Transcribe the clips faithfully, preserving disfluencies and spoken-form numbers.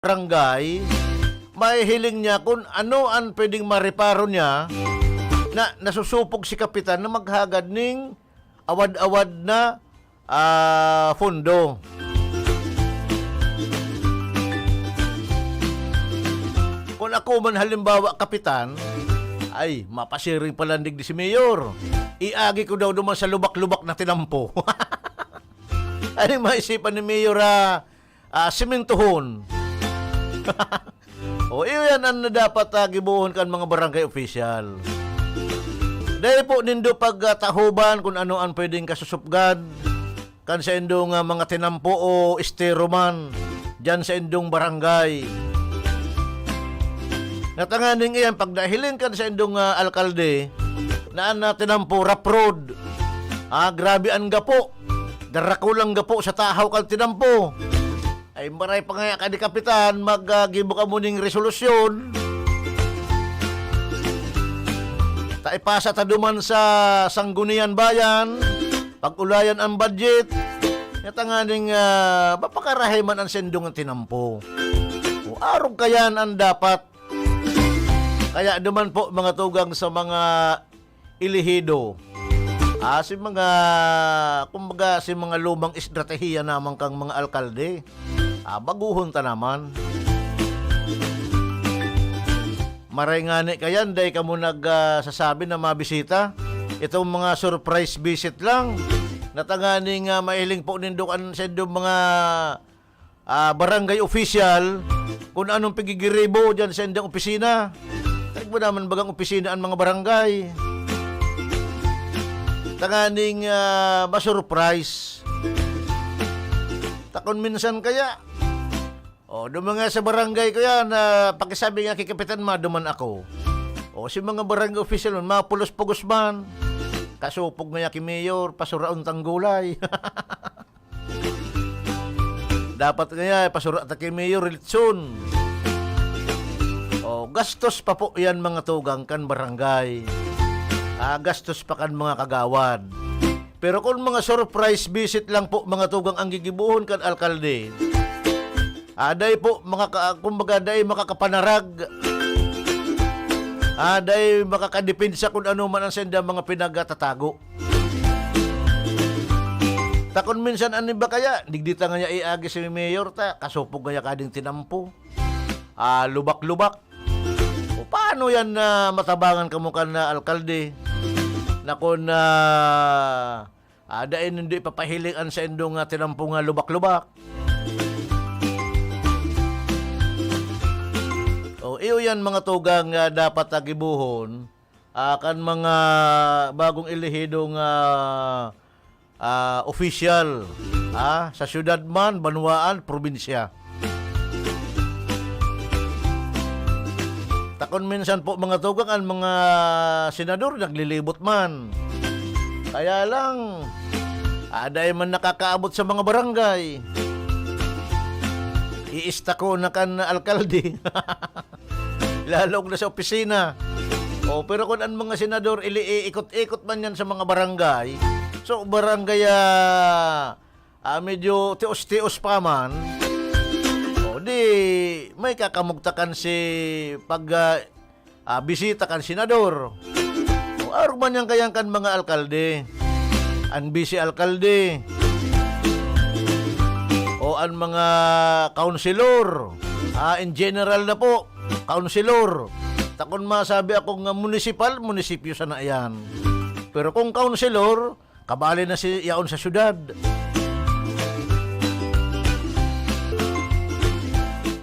barangay, mahihiling niya kun ano an pwedeng mareparo niya na nasusupog si kapitan na maghagad ning awad-awad na, ah, pondo. Kun ako man halimbawa kapitan, ay, mapasiring pala digdi si Mayor. Iagi ko daw duman sa lubak-lubak na tinampo. Ano yung maisipan ni Mayor, ah, ah, simintuhon? O, iyan an dapat, ah, gibohon kan mga barangay official. Dai po nindo pagtahoban kun ano an pwedeng kasusupgan kan saindong, ah, mga tinampo o estero man diyan sa indong barangay. Natanganing iyan, pagdahiling kan saindong, ah, alkalde, na an, ah, tinampo, rough road. Ah, grabe an gapo. Darakulang gapo sa tahaw kan tinampo. Ay, maray pa ngaya ka ni Kapitan, mag, ah, gibo ka mo ning resolusyon. Ta ipasa ta duman sa Sanggunian Bayan, pag-ulayan ang budget. Nya tanganing, ah, mapakarahay man an sendong tinampo. O, arog kayan an dapat. Kaya duman po, mga tugang, sa mga elehido. Ah, si mga, kumbaga, si mga lumang estratehiya naman kang mga alkalde. Ah, baguhon ta naman. Maray ngani kayan, dai kamo nag, ah, sasabi na mabisita. Itong mga surprise visit lang. Natanganing, ah, mahiling po nindo kan sa inyong mga ah, barangay official kun anong pigigiribo diyan sa indang opisina. Tagbo naman bagang opisina ang mga barangay. Tanganing, ah, masurprise. Takon minsan kaya, oh, dumanga sa barangay ko yan, ah, pakisabi nga kay Kapitan, maduman ako. O, si mga barangay official man, mapulos-pugos man. Kasupog nga ki Mayor, pasuraon tang gulay. Dapat kaya, pasura ta ki Mayor, litson. O, gastos pa po yan, mga tugang, kan barangay. Ah, gastos pa kan mga kagawad. Pero kung mga surprise visit lang po, mga tugang, ang gigibuhon kan alkalde, ah, dai po makaka-, kumbaga, dai makakapanarag. Ah, dai makakadepensa kung ano man ang senda mga pinagtatago. Takon minsan an iba kaya, digdi ta ngaya iagi si Mayor ta, kasupog ngaya kading tinampo. Ah, lubak-lubak. O, paano yan na matabangan kamo kan, ah, alkalde? Na kun, ah, ah, dai nindo ipapahiling an saindong, ah, tinampo nga lubak-lubak. O, iyo yan, mga tugang, ah, dapat tagibuhon. Ah, kan mga bagong elehidong, ah, ah, opisyal, ah, sa syudad man, banwaan, probinsya. Takon minsan po, mga tugang, an mga senador naglilibot man. Kaya lang, ah, dai man nakakaabot sa mga barangay. Iistako na kan alkalde. Lalong na sa opisina. O, pero kung ang mga senador, ili-, iikot-ikot man yan sa mga barangay, so, barangay, ah, ah, medyo tios-tios pa man, o, di, may kakamugtakan si pag, ah, ah, bisita kan senador. O, arog man yan kayan kan mga alkalde, an vice alkalde, o an mga councilor, ah, in general na po, councilor. Ta kun masabi ako nga munisipal, munisipyo sana yan. Pero kung councilor, kabali na si yaon sa syudad.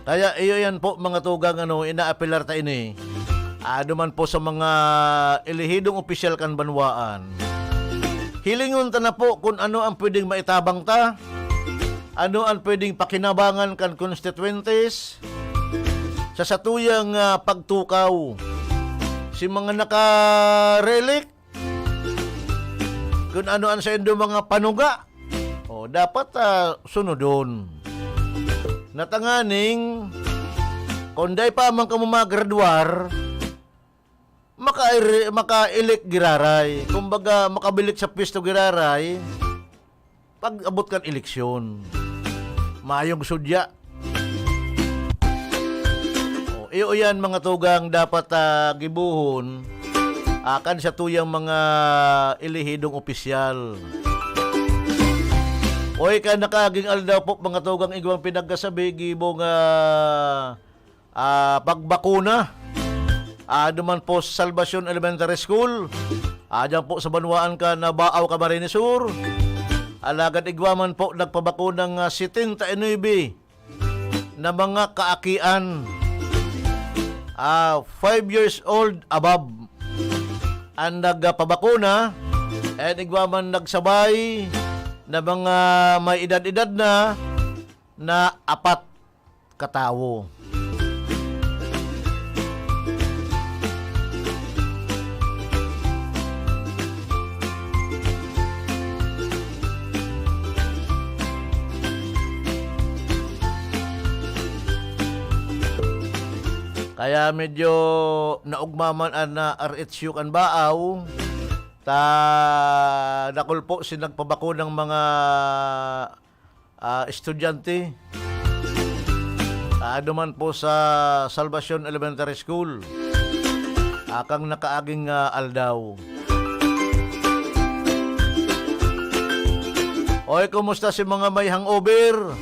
Kaya iyo yan po, mga tugang, ano, inaapelar ta ini. Ado man po sa mga elehidong opisyal kan banwaan. Hilingon ta na po kung ano ang pwedeng maitabang ta, ano ang pwedeng pakinabangan kan constituentes sa satuyang, ah, pagtukaw. Si mga naka-re-elect, kun ano an saindo mga panuga, o, dapat, ah, sunodon. Na tanganing, kun dai pa man kamo magradwar, maka-, maka-elect giraray. Kumbaga, makabalik sa pwesto giraray pag-abot kan eleksyon. Mayong sudya. Iyo yan, mga tugang, dapat, ah, gibohon, ah, kan satuyang mga elehidong opisyal. Oy, kan nakaaging aldaw po, mga tugang, igwang pinagkasabi, gibo nga, ah, pagbakuna. Ah, duman po sa Salvacion Elementary School. Ah, dyan po sa banwaan kan Baao, Camarines Sur. Alagad igwa man po nagpabakunang, ah, setenta y nuebe na mga kaakian, ah, five years old above, ang nagpabakuna, and igwa man nagsabay na mga may edad-edad na, na apat katawo. Kaya medyo naugma man an, ah, R H U kan Baao, ta dakul po si nagpabakunang mga, ah, estudyante. Ah, duman po sa Salvacion Elementary School, ah, kan nakaaging, ah, aldaw. Oy, kumusta si mga may hangover?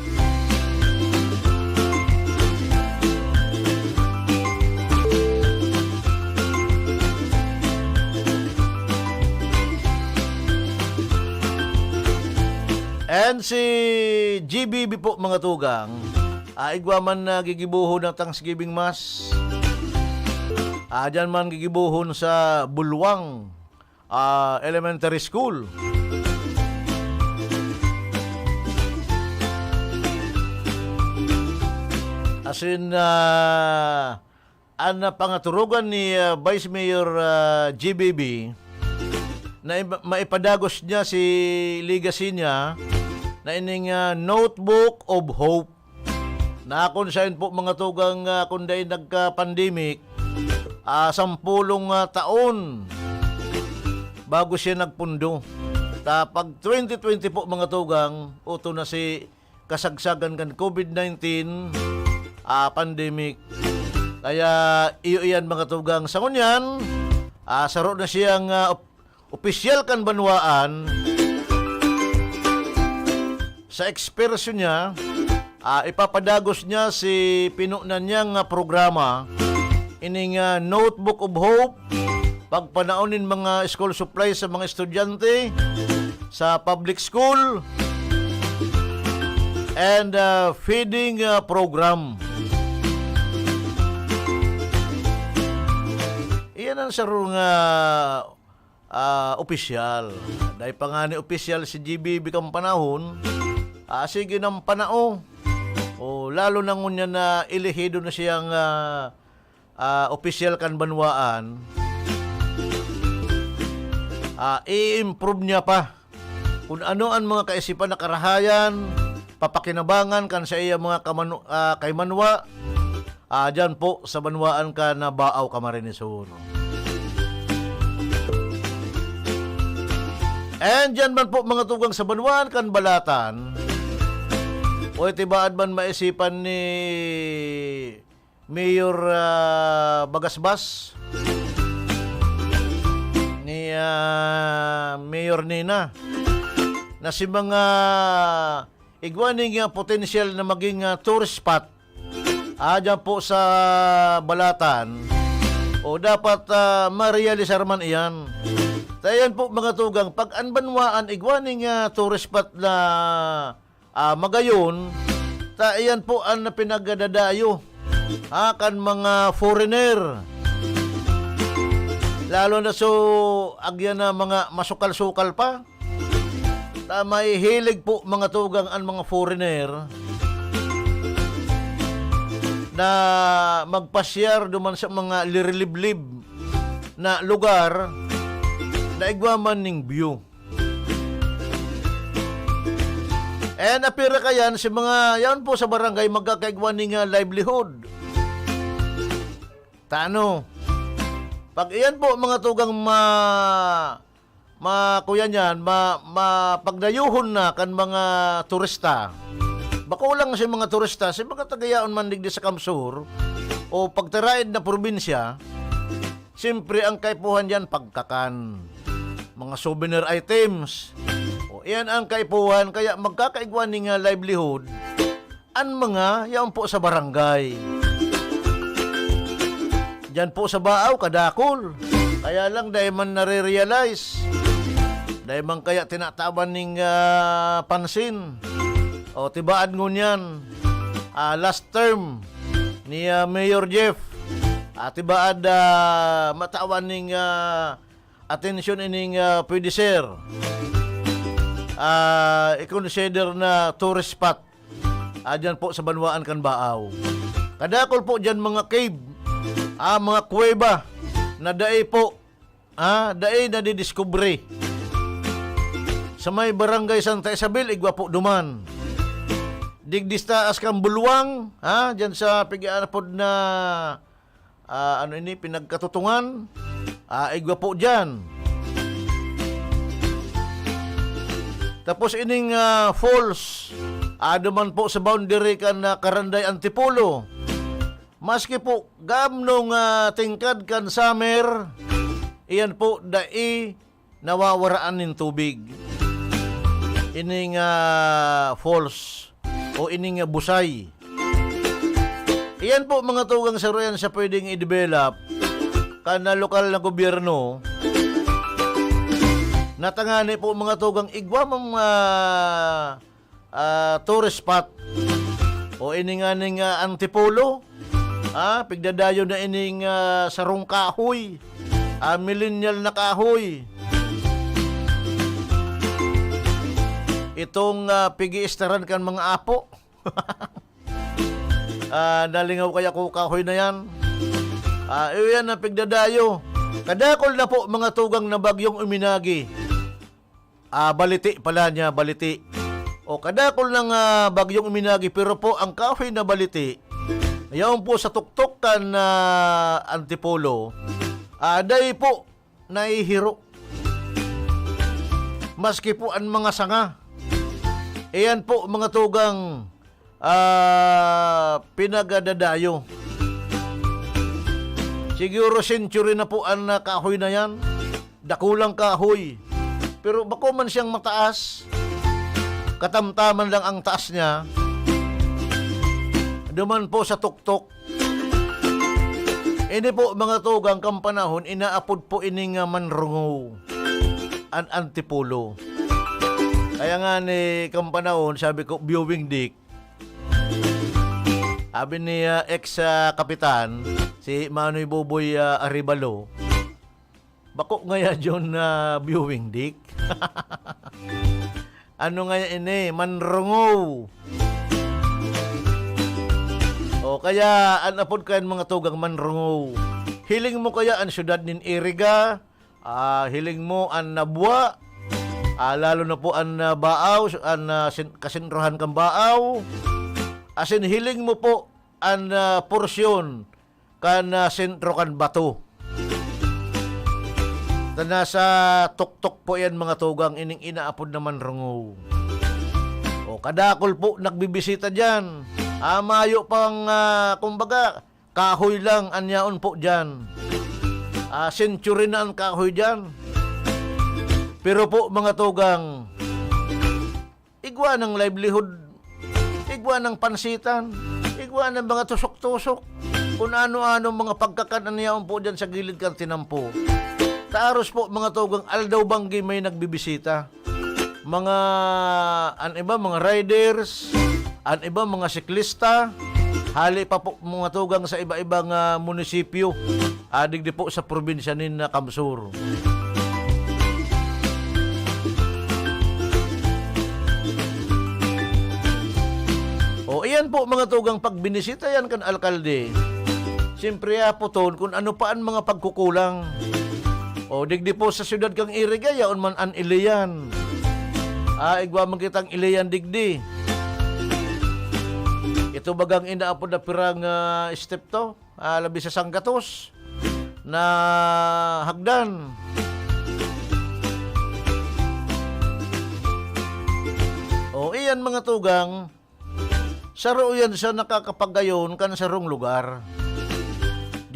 And si G B B po, mga tugang, ah, igwa man na gigibohon ng Thanksgiving Mass. Ah, dyan man gigibohon sa Bulwang, ah, Elementary School. As in, ah, an, ah, pangaturugan ni, ah, Vice Mayor, ah, G B B, na iba-, maipadagos niya si legacy niya na ining, ah, Notebook of Hope. Na kung sayon po, mga tugang, ah, kung dai nagka-pandemic, ah, sampulong, ah, taon bago siya nagpundo. Ta pag twenty twenty po, mga tugang, uto na si kasagsagan kan COVID nineteen, ah, pandemic. Kaya iyo iyan, mga tugang, sa ngunyan, ah, saro na siyang, ah, op-, opisyal kan banwaan. Sa ekspresyon niya, ah, ipapadagos niya si pinunan niyang, ah, programa, ining, ah, Notebook of Hope, pagpanaon nin mga school supplies sa mga estudyante sa public school, and, ah, feeding, ah, program. Iyan ang sarong, ah, ah, opisyal. Dai pa ngani opisyal si G B B kan panahon, ah, sige nang panao. O, lalo na ngunyan na elehido na siyang, ah, ah, opisyal kan banwaan, ah, i-improve niya pa kun ano an mga kaisipan na karahayan, papakinabangan kan saiyang mga kamanu-, ah, kaimanwa, ah, diyan po sa banwaan kan Baao, Camarines Sur. And diyan man po, mga tugang, sa banwaan kan Balatan, o itibaad man maisipan ni Mayor, ah, Bagasbas, ni, ah, Mayor Nina, na si mga igwa ning, ah, potensyal na maging, ah, tourist spot, ah, dyan po sa Balatan, o dapat, ah, marealisar man iyan. Kaya yan po, mga tugang, pag an banwaan igwa ning, ah, tourist spot na ah, magayon, ta iyan po an pinagadadayo, ah, kan mga foreigner. Lalo na so, agyan na mga masukal-sukal pa. Ta mahihilig po, mga tugang, an mga foreigner na magpasyar duman sa mga liriliblib na lugar na igwa man ning view. And apira kayan si mga, yan po sa barangay, magkakaigwa ning, ah, livelihood. Tano. Pag iyan po, mga tugang ma-, ma-, kuya niyan, ma-, mapagdayuhon na kan mga turista. Bako lang si mga turista, si mga tagayaon man digdi sa Kamsur, o o pagtaraed na probinsya, siyempre ang kaipuhan diyan pagkakan, mga souvenir items. O iyan ang kaipuhan, kaya magkakaigwa ning, ah, livelihood an mga yaon po sa barangay. Diyan po sa Baaw, kadakol. Kaya lang, dai man nare-realize. Dai man kaya tinatawan ning, ah, pansin. O, tibaad ngunyan, ah, last term ni, ah, Mayor Jeff, ah, tibaad, ah, matawan ning, ah, atensyon ining, ah, pwede, sir, ah, i-consider na tourist spot. Ah, dyan po sa banwaan kan Baaw. Kadakol po dyan mga cave, ah, mga kuweba na dai po, ah, dai nadidiskubre. Sa may Barangay Santa Isabel, igwa po duman. Digdi sa taas kan Bulwang, ah, dyan sa pigianapod na, ah, ano ini, pinagkatutungan, ah, igwa po dyan. Tapos ining, ah, falls, ah, duman po sa boundary kan, ah, Karanday Antipolo. Maski po gamno nga tingkad kan summer, iyan po dai nawawaraan nin tubig. Ining, ah, falls o ining, ah, busay. Iyan po, mga tugang, saro yan sa pwedeng i-develop kan, ah, lokal na gobyerno. Natangani po, mga tugang, igwa mang, ah, ah, tourist spot. O ini nga ning, ah, Antipolo, ah, pigdadayo na ining, ah, sarong kahoy, ah, millennial na kahoy. Itong, ah, pig-iistaran kan mga apo. Ah, nalingaw kaya ko kahoy na yan. Ah, iyan ang pigdadayo. Kadakol na po, mga tugang, na bagyong uminagi. Ah, baliti pala niya, baliti. O, kadakol ng, ah, bagyong uminagi, pero po ang kahoy na baliti, yaon po sa tuktok kan, ah, Antipolo, ah, dai po nahihiro. Maski po an mga sanga. Iyan po, mga tugang, ah, pinagadadayo. Siguro century na po an, ah, kahoy na yan. Dakulang kahoy. Pero bako man siyang mataas. Katamtaman lang ang taas niya. Duman po sa tuktok. Ini po, mga tugang, kan panahon, inaapod po ini nga manrungaw. An Antipolo. Kaya nga ni, kan panahon, sabi ko, viewing deck. Sabi ni, ah, ex, ah, kapitan, si Manoy Boboy, ah, Arevalo, "Bako ngaya yon na viewing deck?" Ano ngaya ini? Manrungaw. O kaya, an apod kayan, mga tugang, manrungaw. Hiling mo kaya an syudad nin Iriga? Ah, hiling mo an Nabua, ah, lalo na po an, ah, Baaw, an, ah, sin-, kasentrohan kan Baaw. Asin hiling mo po an, ah, porsyon kan, ah, sentro kan bato. Ta nasa tuktok po yan, mga tugang, ining inaapod na manrungaw. O, kadakol po nagbibisita diyan. Ah, mayo pang, ah, kumbaga, kahoy lang an yaon po diyan. Ah, century na an kahoy diyan. Pero po, mga tugang, igwa ng livelihood, igwa ng pansitan, igwa ng mga tusok-tusok, kung ano-ano mga pagkakan an yaon po diyan sa gilid kan tinampo. Ta aros po, mga tugang, aldaw-banggi may nagbibisita. Mga, an iba, mga riders, an iba, mga siklista, hali pa po, mga tugang, sa iba-ibang, ah, munisipyo, ah, digdi po sa probinsya nin, ah, CamSur. O, iyan po, mga tugang, pag binisita yan kan alkalde, siyempre, apoton kung ano pa an mga pagkukulang. O, digdi po sa siyudad kan Iriga, yaon man an Ilian. Ah, igwa man kitang Ilian digdi. Ito bagang inaapod na pirang, ah, step to? Ah, labi sa sanggatos na hagdan. O, iyan, mga tugang, saro yan sa nakakapagayon kan sarong lugar.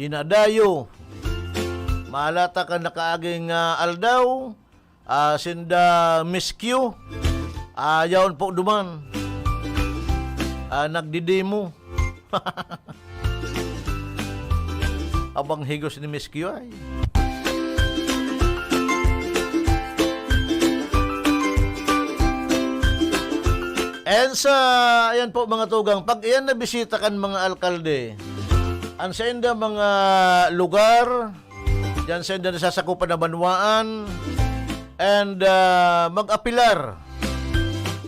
dinadayo. Mahalata kan nakaaging, ah, aldaw, ah, sinda Miss Q, ah, yaon po duman. Ah, nagdidemo. Abang higos ni Miss Q ay. And sa, ayan po, mga tugang, pag iyan na bisita kan mga alkalde, ang sainda mga lugar, diyan sainda nasasakupan na banwaan, and, ah, mag-apilar.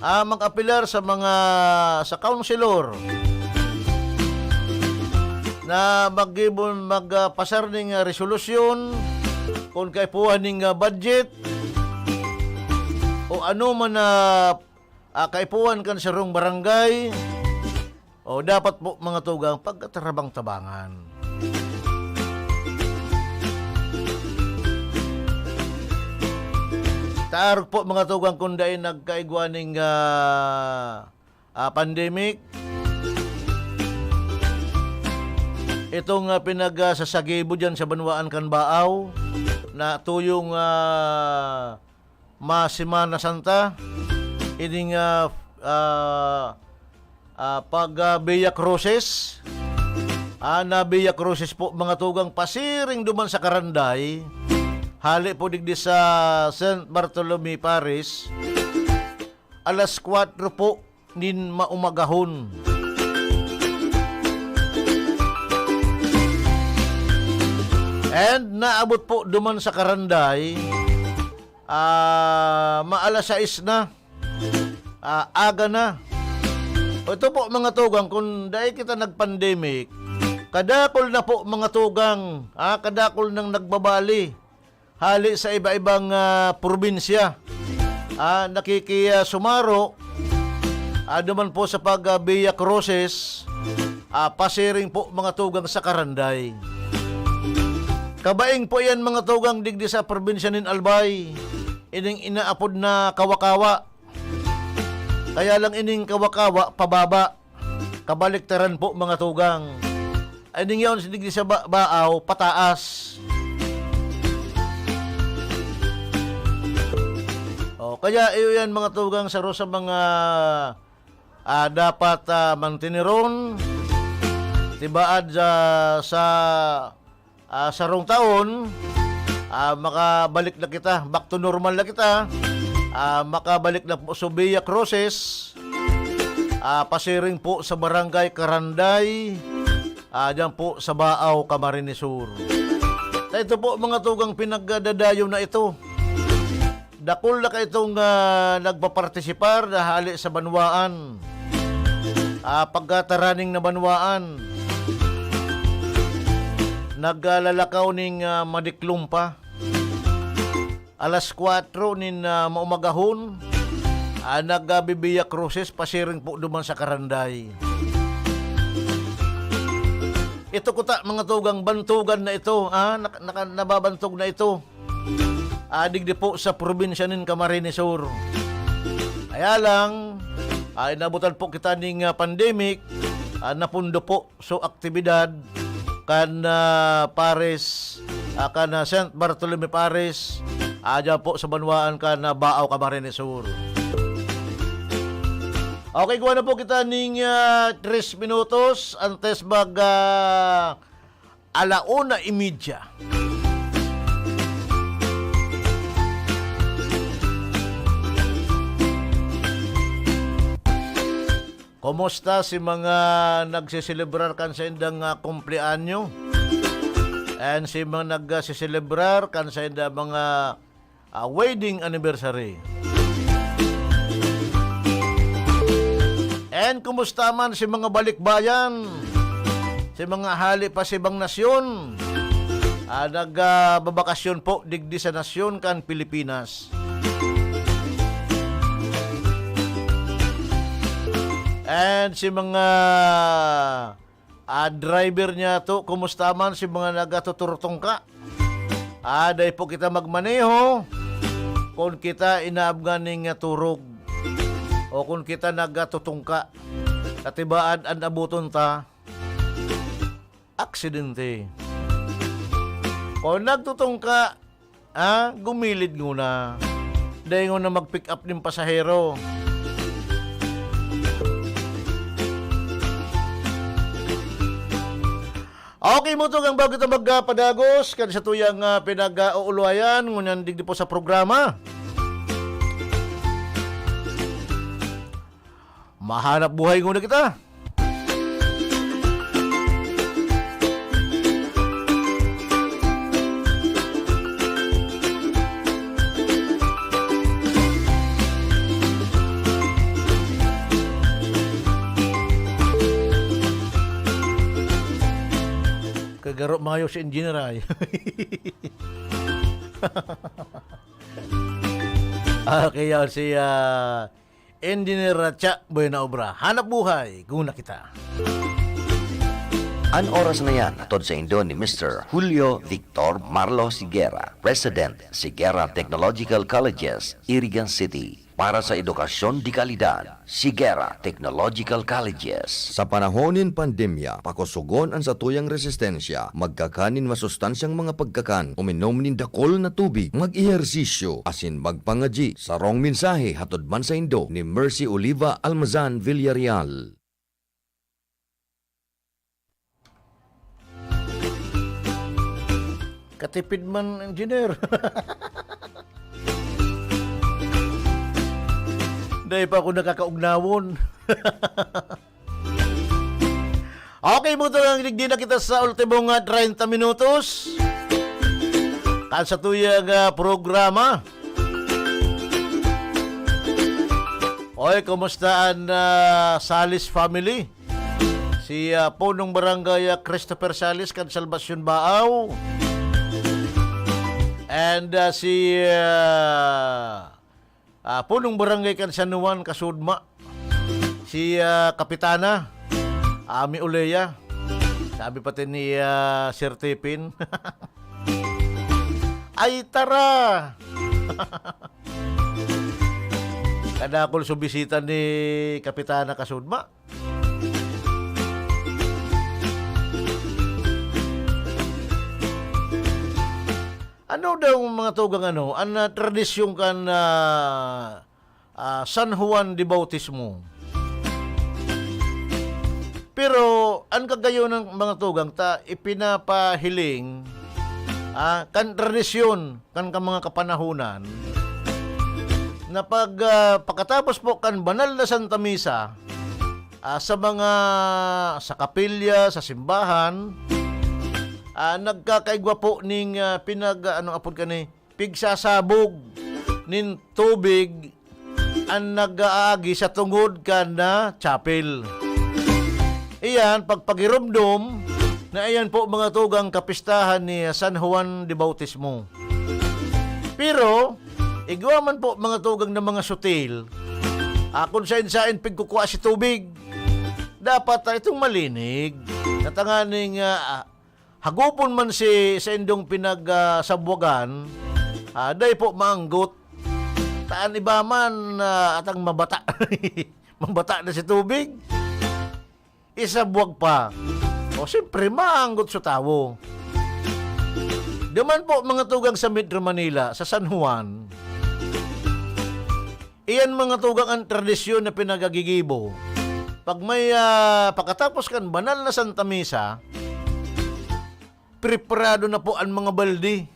Ah, mag-apilar sa mga, sa councilor na mag-, mag, ah, pasar ning, ah, resolusyon kung kaipuhan ning, ah, budget o ano man na, ah, kaipuhan kan sarong barangay. O, dapat po, mga tugang, pagkatarabang-tabangan. Taarog po, mga tugang, kung dai nagkaigwa ning, ah, ah, pandemic, itong, ah, pinag, ah, sasagibo diyan sa banwaan kan Baaw, na tuyong, ah, ma Semana Santa, ining, ah, ah, ah, pag, ah, Via Crucis. Ah, na Via Crucis po, mga tugang, pasiring duman sa Karanday. Hali po digdi sa Saint Bartolome Parish, alas kwatro po nin maumagahon. And naabot po duman sa Karanday, ah, maalas sais na. Ah, aga na. Ito po, mga tugang, kung dai kita nag-pandemic, kadakul na po, mga tugang, ah, kadakul nang nagbabali hali sa iba-ibang, ah, probinsya. Ah, nakikisumaro, ah, duman po sa pag, ah, Via Crucis, ah, pasiring po, mga tugang, sa Karanday. Kabaing po iyan, mga tugang, digdi sa probinsya nin Albay. Ining inaapod na Kawa-Kawa. Kaya lang ining Kawa-Kawa, pababa. Kabaliktaran po, mga tugang. Ining yaon sa digdi sa Ba-, Baaw, pataas. O, kaya iyo yan, mga tugang, saro sa mga, ah, dapat, ah, mantineron, tibaad sa, sa ah, sarong taon, ah, makabalik na kita, back to normal na kita. Ah, makabalik na po sa Via Crucis, ah, pasiring po sa Barangay Karanday, ah, diyan po sa Baaw, Camarines Sur. Sa ito po, mga tugang, pinagdadayo na ito. Dakul na kaitong, ah, nagpapartisipar na hali sa banwaan, ah, pagkataraning na banwaan. Naglalakaw ning, ah, madiklom pa. Alas kwatro nin, ah, maumagahon, ah, nagbibiya krushes pasiring po duman sa Karanday. Ito kuta, mga tugang, bantugan na ito, ah, naka-, naka-, nababantog na ito. Ah, digdi po sa probinsya nin Camarines Sur. Kaya lang, ah, inabutan po kita ning, ah, pandemic, ah, napundo po so aktibidad kan, ah, Paris, ah, kan, ah, Saint Bartolome Paris, ah, dyan po sa banwaan kan, ah, Baaw, Camarines Sur. Okay, kuha na po kita ning, ah, tres minutos antes mag, ah, ala una y media. Kumusta si mga nagseselebrar kan saindang, ah, kumpleanyo? And si mga nagseselebrar kan saindang mga ah, wedding anniversary. And kumusta man si mga balikbayan, si mga hali pa sa ibang nasyon, ah, nagbabakasyon po digdi sa nasyon kan Pilipinas. And si mga Ah, driver niya to, kumusta man si mga nagatuturutong ka? Ah, dai po kita magmaneho kun kita inaabngan ning turog o kun kita nagatutungka. Katibaad an abuton ta, aksidente. Kung nagtutungka, ah, gumilid nguna. Dai nguna mag-pick up nin pasahero. Okay, mga tugang, bago ta magpadagos kan satuyang, ah, pinag-uulayan ngunyan digdi po sa programa, mahanap buhay nguna kita. Kagaro mayo si Engineer ay. Okay, yaw si, ah, Engineer Ratcha Buena Obra. Hanap buhay, guna kita. An oras na yan, hatod saindo ni Mister Julio Victor Marlo Sigera, President, Sigera Technological Colleges, Irigan City. Para sa edukasyon de kalidad, Sigera Technological Colleges. Sa panahon nin pandemya, pakosogon an satuyang resistensya, magkakan nin masustansyang mga pagkakan, uminom nin dakul na tubig, mag-ehersisyo, asin magpangadyi. Sarong mensahe hatod man saindo ni Mercy Oliva Almazan Villarreal. Katipid man, engineer. Dai pa ako nakakaugnawon. Okay, mga tugang, digdi na kita sa ultimong, ah, treinta minutos kan satuyang, ah, programa. Oy, kumusta an, ah, Salis family? Si, ah, Punong Barangay, ah, Christopher Salis kan Salvacion, Baao. And, ah, si, ah, ah, Punong Barangay kan San Juan, Kasudma. Si, ah, Kapitana, Ami Olea. Sabi pati ni, ah, Sir Tipin, "Ay, tara!" Kadakul so bisita ni Kapitana Kasudma. Ano daw, mga tugang, ano, an, ah, tradisyon kan, ah, ah, San Juan de Bautismo? Pero an kagayon ng mga tugang ta ipinapahiling, ah, kan tradisyon kan, kan mga kapanahonan na pag, ah, pakatapos po kan banal na Santa Misa, ah, sa mga, sa kapilya, sa simbahan, ah, nagkakaigwa po ning, ah, pinag-, ano apod kani, pigsasabog nin tubig an nag-aagi sa tungod kan, ah, chapel. Iyan, pagpagiromdom na iyan po, mga tugang, kapistahan ni San Juan de Bautismo. Pero, igwa man po, mga tugang, na mga sutil, ah, kun saen-saen pigkukua si tubig, dapat, ah, itong malinig, na tanganing, ah, hagupon man si saindong pinag, ah, sabwagan, ah, dai po maanggot. Ta an iba man, ah, atang mabata. Mabata na si tubig. Isabwag pa. O, siyempre, maanggot sa tawo. Duman po, mga tugang, sa Metro Manila, sa San Juan, iyan, mga tugang, ang tradisyon na pinagagigibo. Pag may, ah, pakatapos kan banal na Santa Misa, preparado na po an mga balde.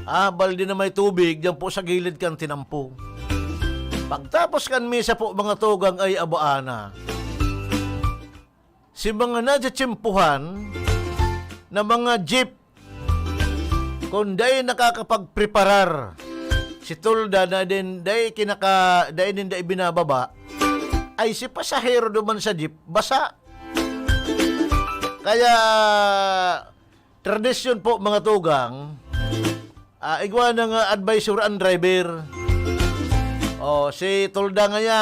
Ah, balde na may tubig, diyan po sa gilid kan tinampo. Pagtapos kan misa po, mga tugang, ay abaa na. Si mga natsitsimpuhan na mga jeep, kung dai nakakapagpreparar, si tolda na din dai kinaka-, dai din dai binababa, ay si pasahero duman sa jeep, basa. Kaya, tradisyon po, mga tugang, ah, igwa na nga advisor ang driver. O, si tolda ngaya,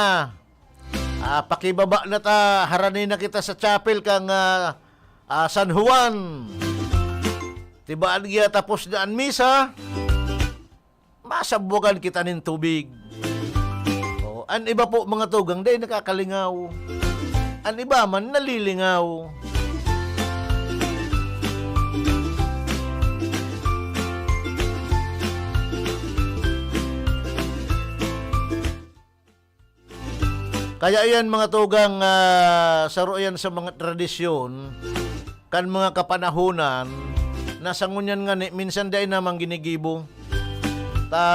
ah, pakibaba na ta, harani na kita sa chapel kan, ah, ah, San Juan. Tibaan giya tapos na an misa, masabwagan kita nin tubig. O, an iba po, mga tugang, dai nakakalingaw. An iba man, nalilingaw. Kaya iyan, mga tugang, ah, saro iyan sa mga tradisyon kan mga kapanahonan na sa ngunyan ngani minsan dai naman ginigibo. Ta,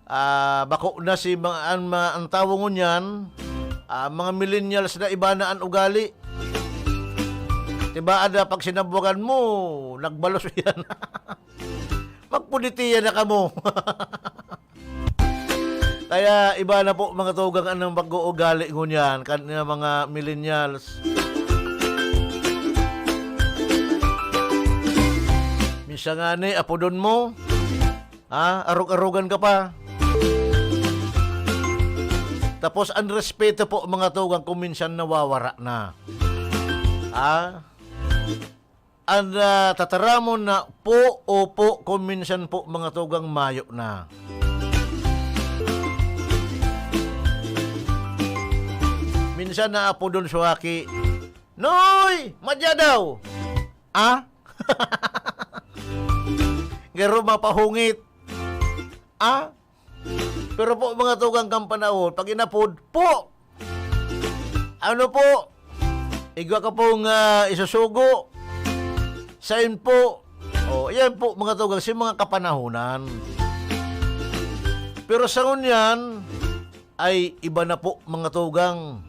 ah, bako na si mga, an, ma-, an tawo ngunyan, ah, mga millennials na, iba na an ugali. Diba, ada pag sinabugan mo, nagbalos yan. Magpuditiya na kamo. Kaya iba na po, mga tugang, ang pag-uugali ngunyan kan mga millennials. Minsan nga ni, apodon mo, ha, arog-arogan ka pa. Tapos ang respeto po, mga tugang, kung minsan nawawara na. Ha? An, ah, tataramon na po, opo, kung minsan po, mga tugang, mayo na. Minsan naapodon sa aki, "Noy, madya daw!" Ah? Garo mapahungit. Ah? Pero po, mga tugang, kan panahon, pag inapod, po! Ano po? Igwa ka pong, ah, isusugo? Sain po? Oh, yan po, mga tugang, si mga kapanahonan. Pero sa ngunyan, ay iba na po, mga tugang.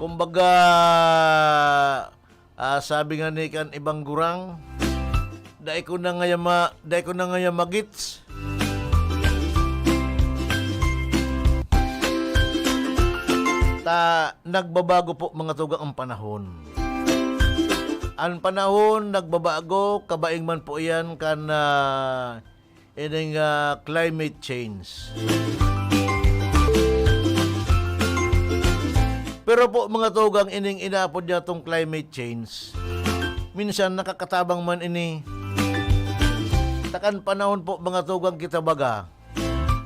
Kumbaga, ah, sabi nga ni kan ibang gurang, "Dai ko na ngaya ma-, dai ko na ngaya magits." Ta, nagbabago po, mga tugang, ang panahon. Ang panahon nagbabago, kabaing man po iyan kan, ah, ining, ah, climate change. Pero po, mga tugang, ining inaapod niya tong climate change, minsan nakakatabang man ini. Ta kan panahon po, mga tugang, kita baga,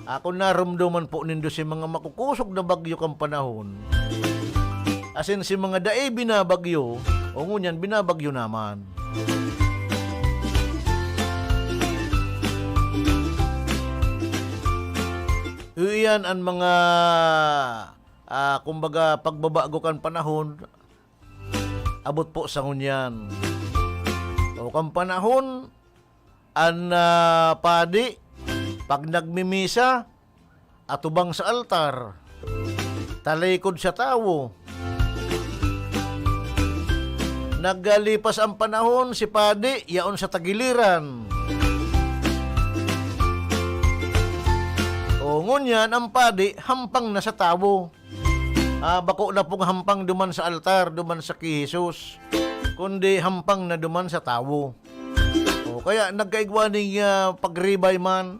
akon naromdoman po nindo si mga makukusog na bagyo kan panahon. Asin si mga dai binabagyo, o ngunyan binabagyo naman. Iyan an mga, ah, kumbaga, pagbabago kan panahon, abot po sa ngunyan. O kan panahon, an, ah, padi, pag nagmimisa, atubang sa altar, talikod sa tawo. Naglipas an panahon, si padi yaon sa tagiliran. O, ngunyan, an padi hampang na sa tawo. Ah, bako na pong hampang duman sa altar, duman sa ki Jesus, kundi hampang na duman sa tawo. O, kaya nagkaigwa ning, ah, pagribay man.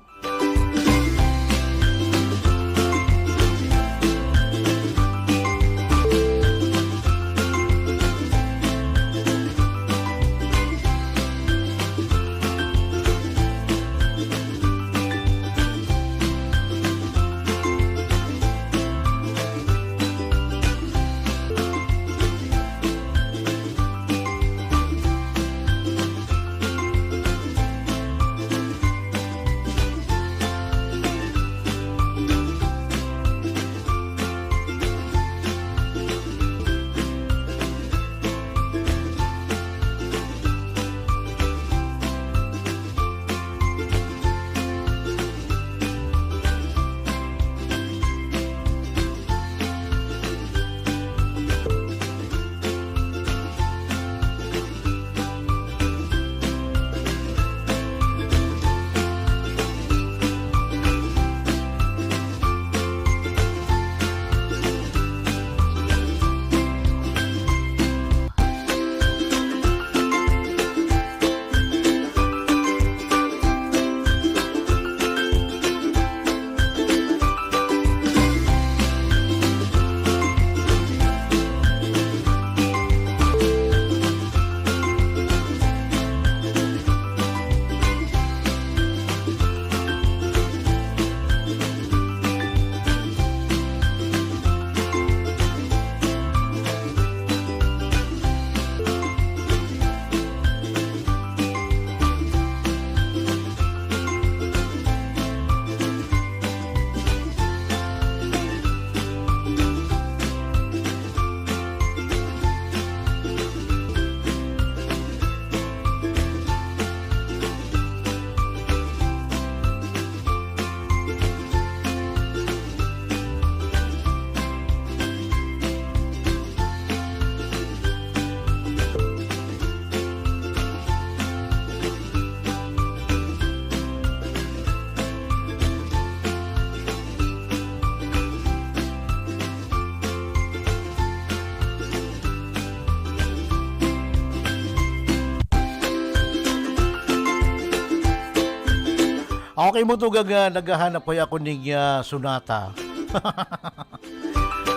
Okay mo to, gaga, naghahanap kaya ako ning, ah, sonata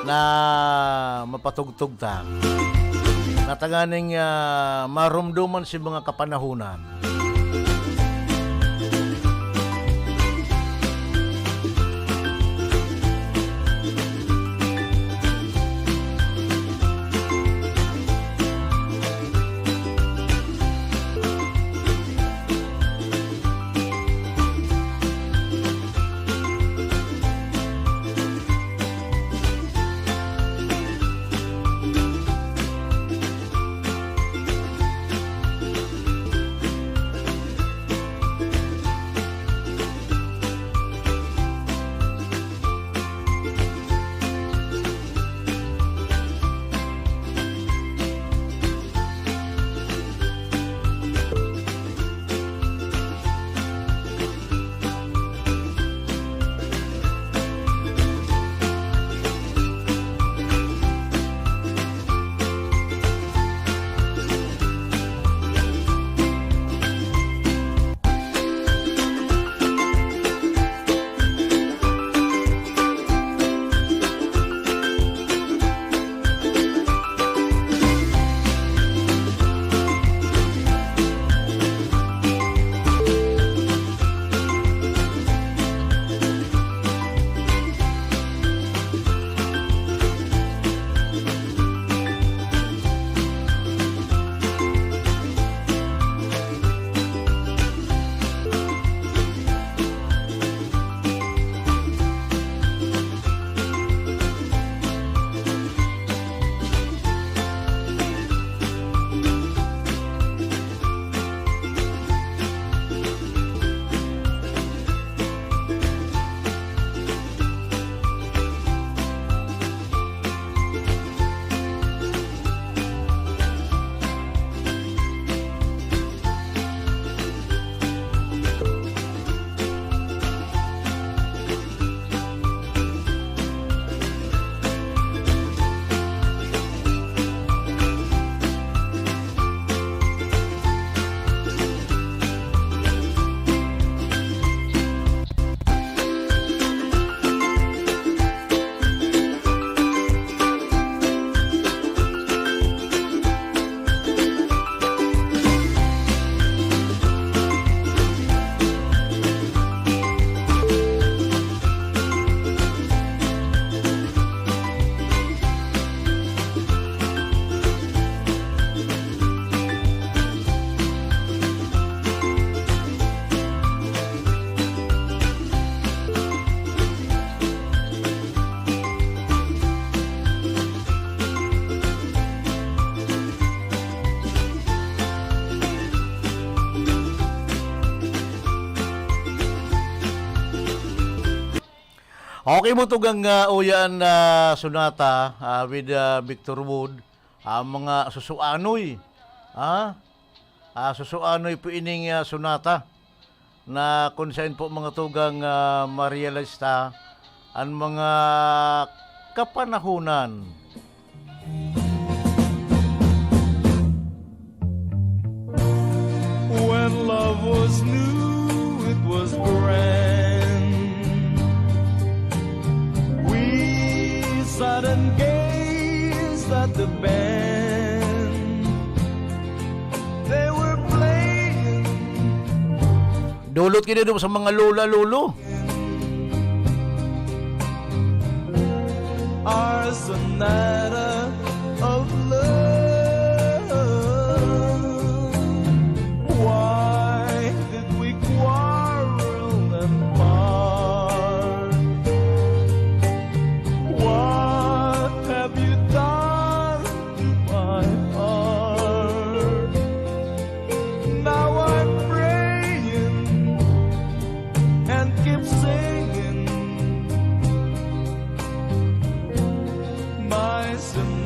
na mapatugtog ta. Na tanganing, ah, marumduman si mga kapanahonan. Okay mo tugang, ah, uyan na sonata, ah, with, ah, Victor Wood, ah, mga susuanoy, ah, ah, susuanoy po ining, ah, sonata na kung saan po mga tugang, ah, ma-realize ta an mga kapanahonan. When love was new, it was grand. We sat and gazed at the band. They were playing. Dulot kini do sa mga lola, lolo. Our sonata of love. Why did we quarrel and part? What have you done to my heart? Now I'm praying and keep singing my sonata.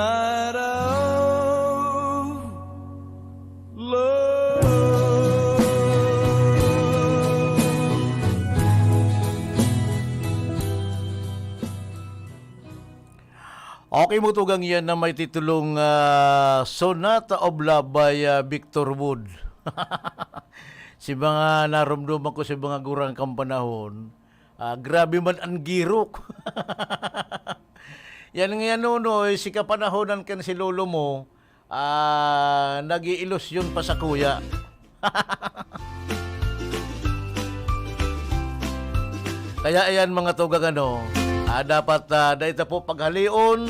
Araw, love. Okay, mga tugang, yan na may titulong, ah, Sonata of Love by, ah, Victor Wood. Si mga naromdoman ko sa mga gurang kan panahon, ah, grabe man an girok. Yan nga yan, Nonoy, si kapanahonan kan si lolo mo, ah, nag-iilusyon pa sa kuya. Kaya ayan, mga tugang, ano, ah, dapat, ah, dai ta po paghalion,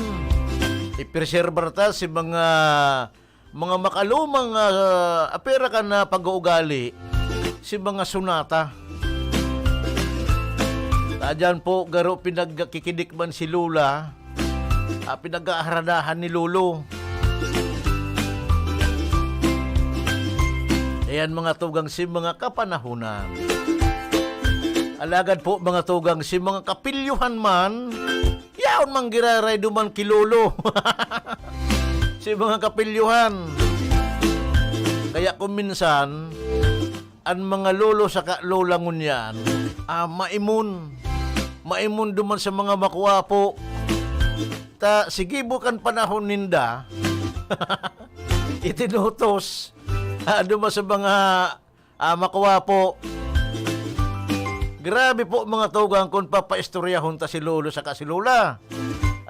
ipreserbar ta si mga, mga makalumang, ah, apera kan na pag-uugali, si mga Sonata. Kaya dyan po, garo pinagkikidik man si Lola, ah, pinaghaharadahan ni Lolo. Ayan, mga tugang, si mga kapanahonan. Alagad po, mga tugang, si mga kapilyuhan man, yaon man giraray duman ki Lolo. Si mga kapilyuhan. Kaya kung minsan, an mga lolo saka lola ngunyan, ah, maimon. Maimon duman sa mga makwapo. Ta, sige, bukan panahon ninda, itinutos, ah, duman sa mga, ah, makwapo. Grabe po, mga tugang, kun papaistoryahon ta si lolo saka si lola.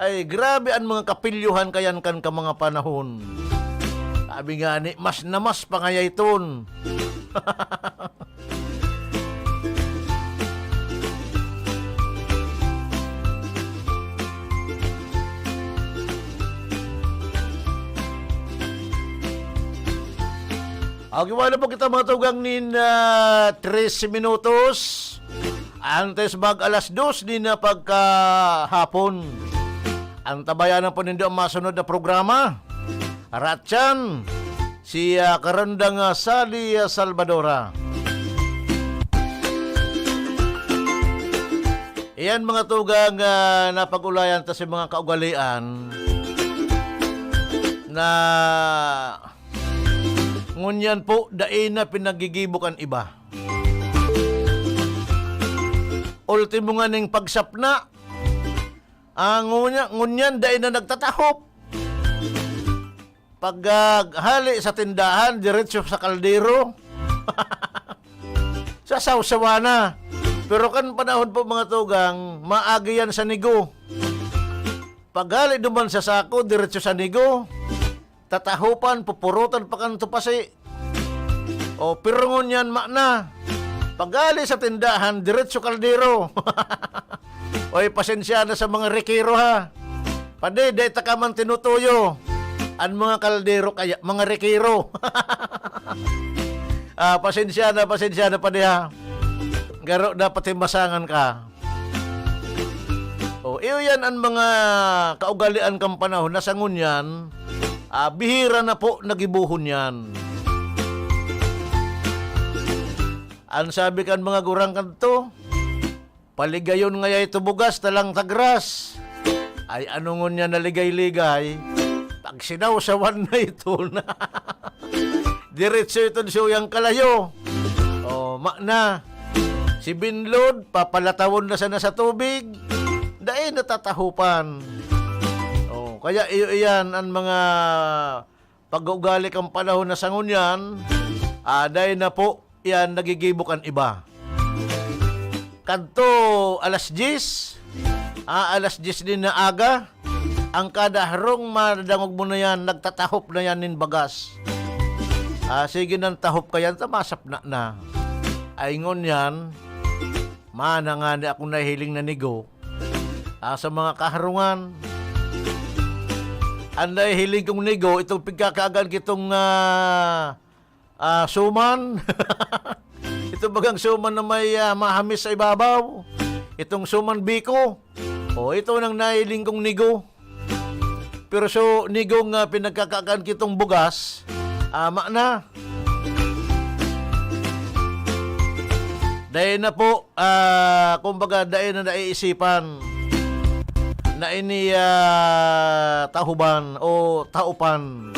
Ay, grabe an mga kapilyuhan kayan kan ka mga panahon. Sabi ngani, mas na mas pa ngaya iton. Okay, wala po kita mga tugang nin, ah, trese minutos. Antes mag alas dos nin, ah, pagkahapon. Antabayanan po nindo ang masunod na programa. Ratchan, si, ah, Karandang, ah, Sally, ah, Salvadora. Iyan, mga tugang, ah, napag-ulayan ta sa mga kaugalian na ngunyan po, dai na pinagigibo kan iba. Ultimo nga ning pagsapna, ah, ngunya-, ngunyan dai na nagtatahop. Pag, ah, hali sa tindahan, diretso sa kaldero. Sa sawsawan na. Pero kan panahon po, mga tugang, maagi yan sa nigo. Pag hali duman sa sako, diretso sa nigo. Tatahopan, pupurutan pa kan tupasi. O, pirungon yan, ma na. Pag hali sa tindahan, diretso kaldero. Oy, pasensya na sa mga rekero, ha. Padi, dai ta ka man tinutuyo. An mga kaldero kaya, mga rekero. Ah, pasensya na, pasensya na, padi, ha. Garo, dapat himasangan ka. O, iyo yan an mga kaugalian kan panahon na sa ngunyan, ah, bihira na po nagibohon yan. An sabi kan mga gurang kadto, "Paligayon ngaya ito bugas, talang tagras." Ay, ano ngunyan na ligay-ligay? Pag sinawsawan na ito na. Diretso iton suyang kalayo. O, ma na. Si binlod, papalatawon na sana sa tubig. Dai natatahopan. O, kaya iyo iyan an mga pag-uugali kan panahon na sa ngunyan, ah, dai na po iyan nagigibo kan iba. Kadto alas dyes, ah, alas dyes nin na aga, ang kada harong madangog mo na yan, nagtatahop na yan nin bagas. Ah, sige nang tahop ka yan, ta masapna na. Ay ngunyan, mana ngani akong nahihiling na nigo, ah, sa mga kaharungan. Ang nahihiling kong nigo, itong pigkakaagan kitong, ah, ah, suman. Ito bagang suman na may, ah, mahamis sa ibabaw. Itong suman biko. O, ito nang nahihiling kong nigo. Pero so, nigo nga pinagkakaagan kitong bugas, ama na. Dai na po, ah, kumbaga, dai na naiisipan. dai niya tahoban o taopan.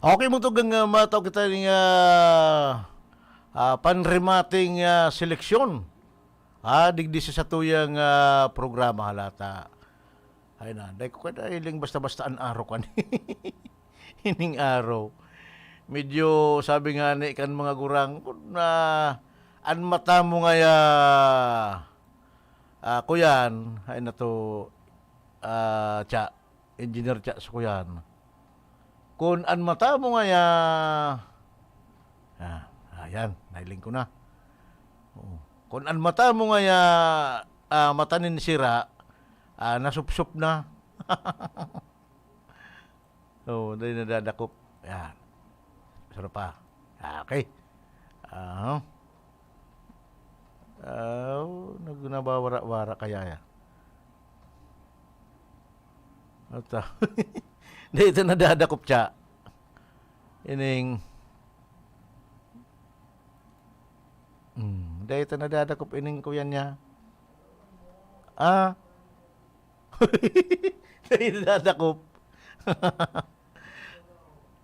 Okay, mga tugang, ah, matao kita ning, ah, ah, panremating, ah, seleksyon. Ah, digdi sa satuyang, ah, programa halata. Ay na, dai ko kada hiling basta-basta an araw kan. Ining araw. Medyo sabi nga ni kan mga gurang, kun, ah, an mata mo ngaya, ah, kuyan, ay na to, ah, Cha, Engineer Cha, sa kuyan. Kun an mata mo ngaya, ah, ayan, nahiling ko na. Oo. Kun an mata mo ngaya, ah, mata nin sira, ah, nasupsop na. Oo, dai nadadakop. Yan. Sarap pa. Ah, okay. Ah, ah, nag-, nawawara-wara kaya yan. Ata. Dai ito nadadakop siya. Ining, hmm, dai ito nadadakop ining kuyan niya. Ah. Dai nadadakop.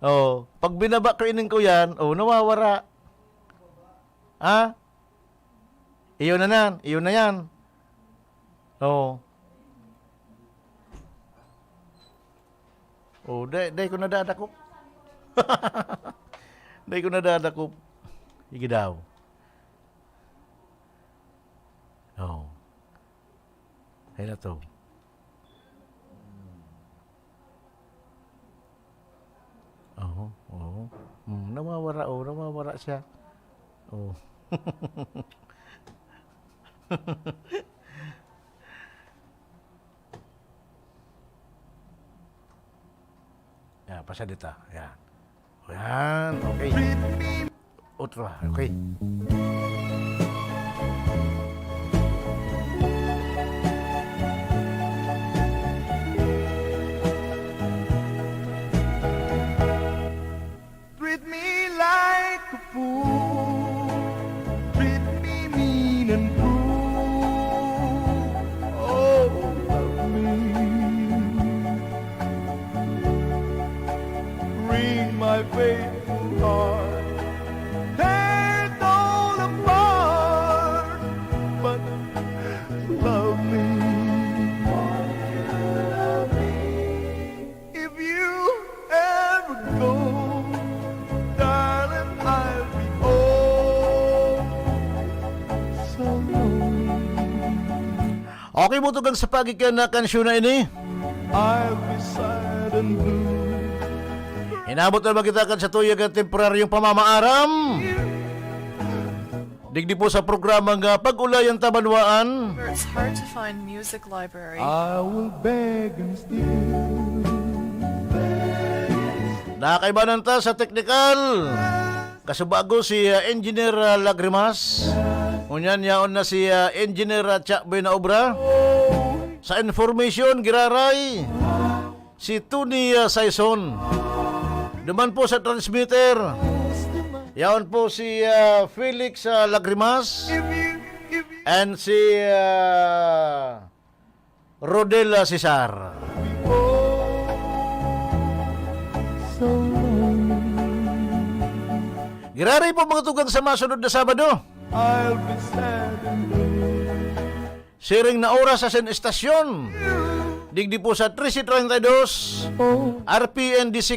Oh, pag binaba ko ining kuyan, oh, nawawara. Ah? Iyo na nan, iyo na yan. Oo. Oh, dai, dai ko nadadakop. Dai ko nadadakop. Sige daw. Oh. Ay na to. Oo, oo. Hmm, nawawara, oh, nawawara siya. Oh. Yan, pasadita. Yan. Yan, okay. Otra, okay. Treat me Treat me mean and cruel. Oh, love me. Bring my faithful heart. Tear it all apart. But love me. If you ever go, darling, I'll be oh so lonely. Okay, butugan sa pagiging na kansyon na ini. I'll be sad and blue. Inabot na ba kita kan sa tuyag at temporaryong pamamaaram? Digdi po sa programang, ah, Pag-ulayan Tabanwaan. It's hard to find music library. I will beg and steal. Nakaibanan ta sa teknikal. Kasubago si ah, Engineer ah, Lagrimas. Ngunyan yaon na si ah, Engineer ah, Cha Buenaobra. Sa information, giraray, si Tony ah, Saison. Duman po sa transmitter, yaon po si ah, Felix ah, Lagrimas and si ah, Rodel ah, Cesar. Giraray po mga tugang sa masunod na Sabado. I'll be sad and blue. Siring na oras sa sin estasyon. Digdi po sa trese treinta y dos, R P N D C